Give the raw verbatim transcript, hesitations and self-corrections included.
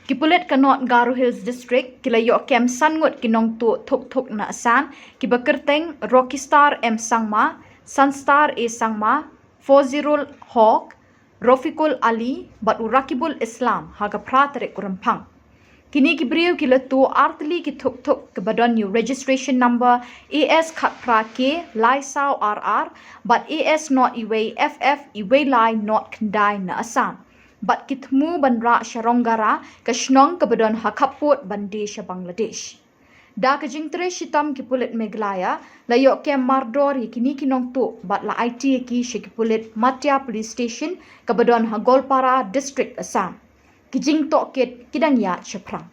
Ki pulit ka North Garo Hills District ki la ïoh kem san ngut ki nongtuh thuk thuk na Assam, kiba kyrteng Rocky Star M Sangma, Sunstar A Sangma, Fozirul Hok, Rofiqul Ali bad u Rakibul Islam ha ka phra tarik u Rymphang. Kine ki briew ki la tuh artylli ki thuk thuk kiba don ïa u registration number A S khatphra K lai saw ar ar bad A S not iwei F F iwei lai not khyndai na Assam. Bad ki thmu ban rah sha Rongara, ka shnong kaba don ha khappud ban die sha Bangladesh. Da ka jingtrei shitom ki pulit Meghalaya la ïoh kem mardor ïa kine ki nongtuh bad la aiti ïa ki sha ki pulit Matia Police Station kaba don ha Goalpara District Assam. Ki jingtohkit ki dang ïaid shaphrang.